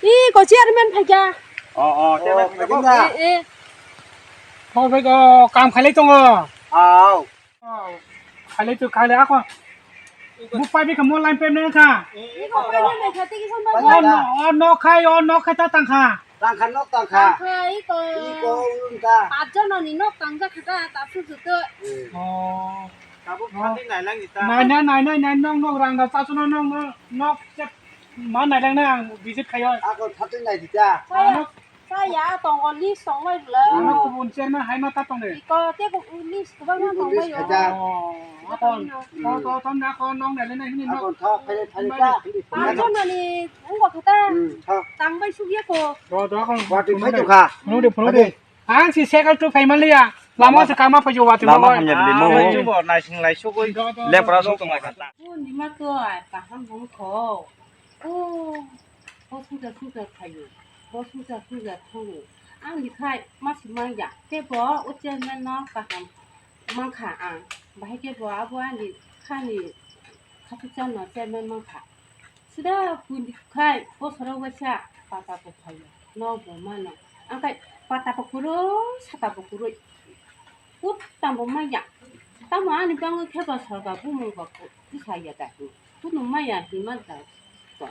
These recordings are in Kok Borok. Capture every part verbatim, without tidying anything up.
Ih, ko chairman phaikha. Oh, oh, chairman phaikha. Eh, eh. Ko bai ko kam khalai tongo. Au. Oh, khalai tu khalai ako. Bupai bi ka mo line pem nang kha. Ih, ko pai nang kha, tiki sampai. Oh, no, oh, no khai, oh, no khai ta tang kha. Tang kha, nok tang kha. Tang kha, ih ko. Ih ko, ulun ta. Pat jon ni nok tang ja kha ta, ta su su tu. Oh. Tabuk phatwi nailang ni ta. Naina, naina, naina, nok, nok rang da, chasu no, nok, nok, nok, chet, ma nailang na ang visit khayo. Ako phatwi nai di ta. Saya, saya tongo list tong bai bwla. Ano kubun chairman hai ma ta tong de. Iko, te ko list kubang ma tong bai yo. List khaja. Oh, akon. To, to, to, na ko nong nai le nai ni nok. Ako tho, phai, phai ta. Pang jon ni, ang ko khata. Hmm, tho. Tang bai suk ya ko. To, to, akon. Wati phai tu kha. Phunu de, phunu de. Ang si cycle tu phai man liya. Lama se kama phai jo wati lama mo. Hamya de mo. Ai, bo naising lai sugoi. Lepra suk tong lai kha. Bo ni ma to ai kaham bung tho. O, bo suja suja phaio. Bo suja suja thango. Ang ni khai ma si mang ya. Te bo o chairman no kaham mang kha ang. Bahai ke bo abo ani khani khatu chan no chairman mang kha. Sida puni khai bosoro waisa pata bo phaio, no bo mano. Angkai pata bo kwrwi, sata bo kwrwi. Kut tamo maya. Tamo ani bangwi khe ba sorga bumung ba kut tisa ya da hi. Kunu maya hi ma da to.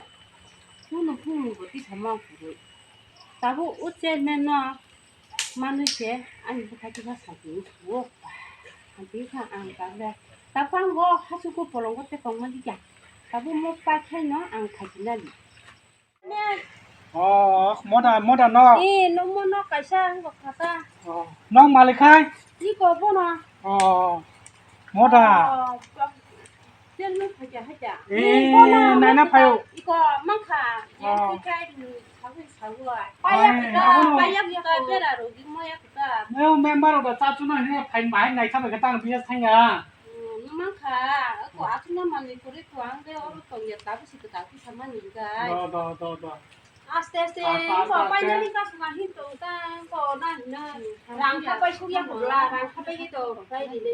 Kunu bumung bo tisa ma kwrwi. Tabuk o chairman no manwi se ani bwkhai tisa santi wng suo. Santi wngkha ang tabuk. Tabuk ang o hachuku polongo tei tongma likya. Tabuk mo paikhaino ang khaikhinani. Oh, moda, moda no. Eh, no mo no kaisa ang kha ta. Oh, nong malik hai? Iko bono. Oh, moda. Oh, tel no phaja haja. Eh, naina phayo. Iko mangkha. Oh. Yang kai ni sawi sawi. Paya kita, paya kita bera ro di moya kita. Neo member oda cha chuna hine phai mai nai kha ba tang biya thanga. Hmm, nung mang kha, ako aswk no manwi kwrwi kwrwng de oro tong ya, tabuk si kwtal kisa mani gai. Do, do, do, do. Aste, aste, aste, ko aste. Painani kasma hin tong tang, ko na hino. Hmm, rang kha pai suk ya ko la, rang kha pai to, pai di le.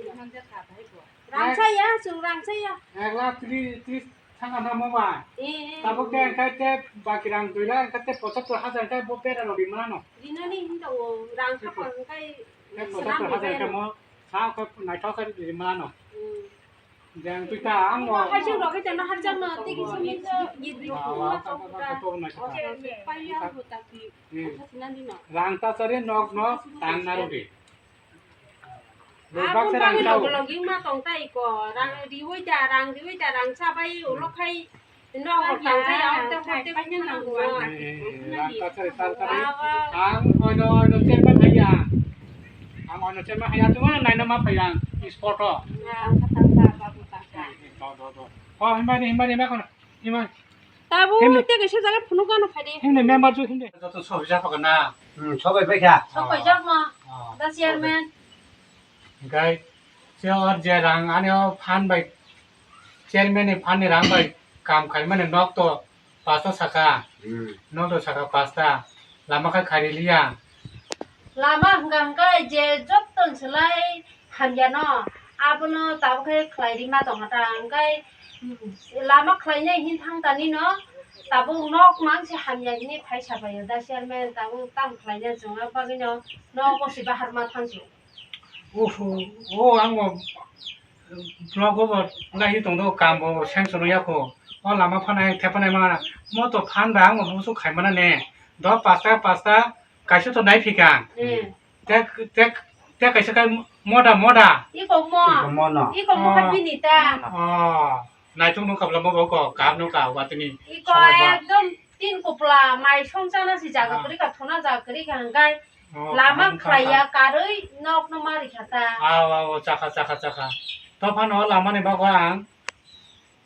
Rang sa ya, sung rang sa ya. Ek lakh tris, tris thang na mo ba. Eh, eh. Tabuk de engkai te baki rang dui lakh, engkai te pochattor hajar engkai bo bera rok ri mano. Rinani hin tong o, rang kha pa engkai. Te pochattor hajar engkai mo. Sa ko naithok khe ri mano. Hmm. Jeng twi ta ang mo. Hai jeng rok khe jeng no har jang no tiki simi to yid ri. Wa, wa, wa, wa, wa, wa, wa, wa. Okay, okay. Pai ya ho ta ki. Hmm. Kha sinani no. Rang ta sari nok no tang na ro di. Bebak se rang chao. Loging ma tong tai ko. Rang riwi da, rang riwi da, rang sa bai ulo khai. No, tang sa ya, te ko te pai na nang ko. Eh, rang ta sari tal ta ri. Ang oino oino chairman hai ya. Ang oino chairman hai ya, tu mana naina ma phai ang. Sport o. Ang kha tang sa, babu tang sa. Do, do, do. Oh, himba ni, himba ni ma kono. Himba. Tabu himba. Te kaisa jaga phunuk ano phai di. Himni member ju himni. Joto sobi ja phaga na. Hmm, sobai pai kha. Sobai jak ma. Oh, da chairman. Gai, se or je rang ani o phan bai, chairman ni phan ni rang bai kam khai mani nok to pasto saka. Hmm. Nok to saka pasta. Lama khai khari liya. Lama hwnkha hwnkhe je joto ni slai hamya no, abono tabuk khe khlai rima tongkha ta, hwnkhe lama khlainai hin thang tani no, tabuk nok mang se hamya hinwi phai sabai o da chairman, tabuk tamo khlainai chwng, aboni bagwi no nok o se bahar ma thang chwng. Oho, o ang bo block o bo wngkha hi tong do, kam bo sanction wngya kho. O lama phanai, thephanai ma, mo to phan da ang bo busu khai mana ne. Do pasta, pasta, kaisa to nai phika. Hmm. Tek, tek, tek kaisa kai moda, moda. Iko mo. Iko mo no. Iko mo. Oh. Ka bini ta. Oh. Naitung nung kabla mo boko, kap nung ka watini. Iko ekdom tin kupla mai song chana si jaga kwrwi ka thona jaga kwrwi ka hangkai. Oh, lama kaham, kaham, khlaiya kaham. Karwi nok no mari khata. Aw, aw, aw, chakha, chakha, chakha. To phano lama ni bago ang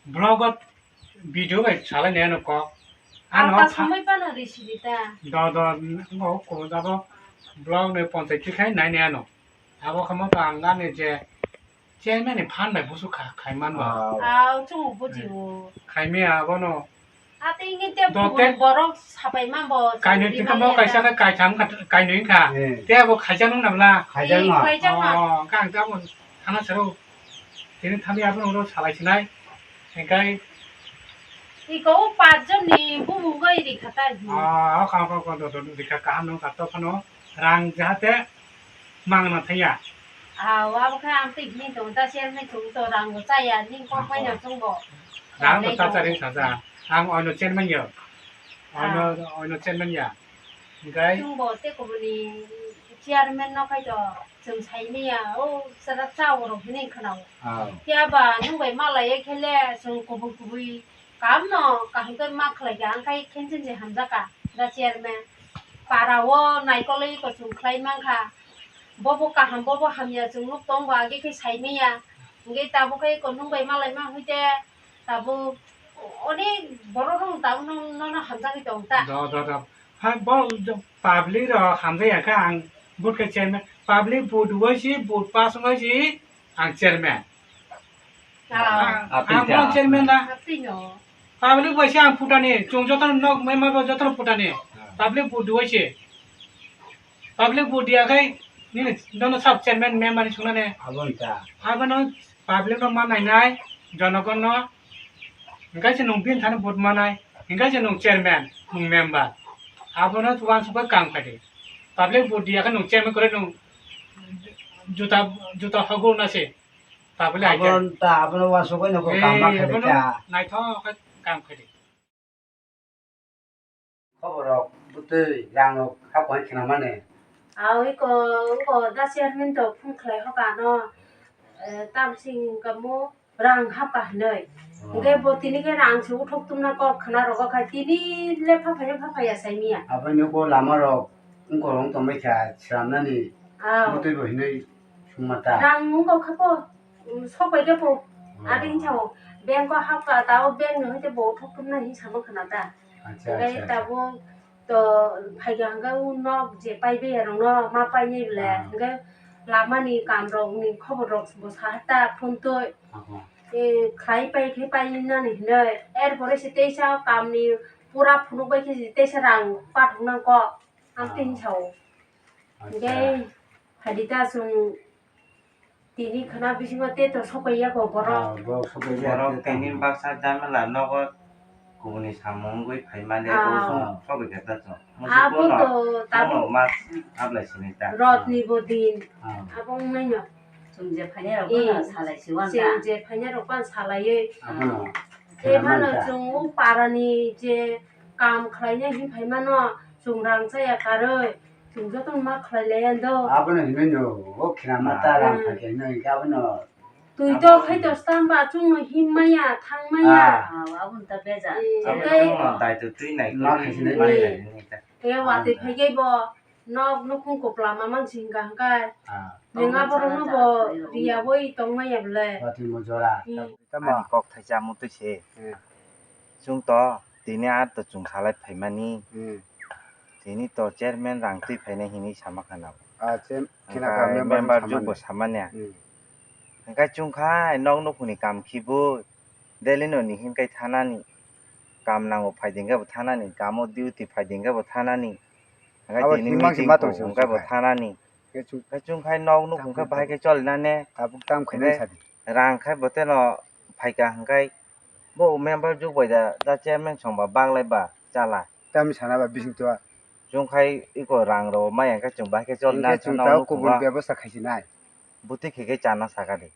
vlog o video bai salai ne ano kok. Ang ano ta tha- samai pano risi di ta. Do, do, ngo ko jabo vlog ni ponchai tikhai nai ne ano. Abo kamo to ang ani je chairman ni phan bai busu kha-, khai man ba. Aw, chungo buji o. Khai me abono. Ate ini te do te borok sapai ma bo. Kainwi tingka mo kaisa kha, kaitham kha, kainwi kha. Eh. Te abo khaijak nung nabla. Khaijak ma. Khaijak ma. Oh, kha ang tamo thana sero. Tini thami abono salai sinai. Engkai Iko o pachjon ni bumung bai rikha tai. Ah, o kha, kha, kha, do, do, do, rikha kaham nung ka to phano rang jahate mangna thaya. Ah, wa bo khe ang twi hini tong ta chairman tong to rang bo chaya ning kok bai no chwng bo. Rang bo ta chari saja. Ang oino chairman yo. Oino, oino chairman ya. Hingkai? Chwngbo tei kubuni chairman no khai to chwng sai maya, o chwra cha o rok hinwi khwnao. Ah. Phiya ba nwng bai malai khe le chwng kubui kubui kam no kaham khe ma khlai kha, ang khai khenchen je hamjak kha da chairman. Para o naikolwi ko chwng khlai man kha. Bobo kaham, bobo hamya chwng nuk tong ba age khe sai maya. Hingke tabuk khe ko nwng bai malai ma hwite tabuk onek borok rok tabuk no, no, no hamjagwi tong ta. Do, do, do. Ha, bo, jo, public rok hamjak ya khe ang vote khe chairman. Public vote wngwi si, vote pass wngwi si, ang chairman. Ah. Ang, ang chairman da. Atwi no. Public bai si ang phutani, chwng jotono nok mema bo jotono phutani. Ah. Public vote wngwi si. Public vote ya khe nini nono sab chairman member ni sungnani. Abo wngkha. Abono public no ma nainai, jonogon no. Hingke se nwng bini thani vote manai, hingke se nwng chairman, nwng member. Abono uansukha kam khaidi. Public vote diya khe nwng chairman kwrwi nwng juta, juta hogo na se. Public hai khe. Abono ta, abono uansukha nwng kam ma khaidi abono ta. Naithok khe kam khaidi. Khobor rok bwtwi rang rok hapkha khe khna mani. Awi ko, ko da chairman to phone khlai hoka no, eh, tamsing kamo rang hapkha hinwi. Oh. Hingke bo tini khe rang se uthok tumna kok khna rogo khai tini le phaphai phaphai ya sai miya. Aboni ko lama rok wngkor wng tongbai kha swnamnani. Ah. Bwtwi bo hinwi sungma ta. Rang wngkha po. Um, sok pai khe bo, hmm, ading chao, bank o hapkha, tao bank ni hoite bo thok thok na hin sama khna ta. Acha, hingke acha, acha. Tabuk to phaikha hingke o nok je pai bai rok no ma pai nai bole, ah, hingke lama ni kam rok ni khobor rok bo sa ta phone twi. Aha. E, khlai pai khe pai nani hinwi, er pore se teisa kam ni pura phunuk bai khe se teisa rang pathok nang kok, ang tin sao. Acha. Hingke phaidi ta chwng Tini khwna bisingo tei to sokoi ya ko borok. Ah, borok sokoi ya, borok tei tini tamo baksa jamela nogo kubuni samung wngwi phaimani, ah, bo song sokoi khe ta chwng. Abo to tabuk ma ablai sini ta. Rotni bo din. Ah. Abo wngnaino. Chwng je phainai rok, eh, phano salai si wan ta. Chwng je phainai rok phano salaiwi. Abono. Tei phano khwna man ta. Chwng o parani je kam khlainai hin phaimano chwng rang chaya karwi. Chwng jotono ma khlai laiya do. Abono hinwi no, o khwna ma ta rang, hmm, phaikhe hinwi hinkhe abono. Twi to khai to stam ba chwngno him maya, thang maya. Ah. Ah, abono ta beja. Eh, abo tei chwngno dai to twi nai ma khe hinwi ma khe hinwi ta. Tei watwi phaikhe bo nok nukhung kwplama mansi hinka hinkai. Ah. Neng aborokno bo riyawi tong maya bwle. Watwi mo jora. Hmm. Tamo. Ani kok thaisa mutwi se. Hmm. Chwng to tini ar to chwng salai phaimani. Hmm. Tini to chairman rang twi phainai hinwi sama khana. Ah, chair-, khina ka member jukbo samani. Hmm. Hingkai chwng khai nok nukhungni kam khibu daily no ni hinkai thanani. Kam nango phaidi hingkhe bo thanani, kamo duty phaidi hingkhe bo thanani. Hingkai tini meeting hingkhe bo thanani. Hingkai chwng khai nok nukhung khe bahai khe cholinani. Tabuk tam khainai sadi. Rang khai bo teno phaikha hingkai bo member juk bai da, da chairman song ba baglai ba chala. Tam sana ba bising to. Chwng khai iko rang rw maya khe chwng bahai khe chol na chwng tao kubun bebosta khai sinai. Buti khe khe chana saka de.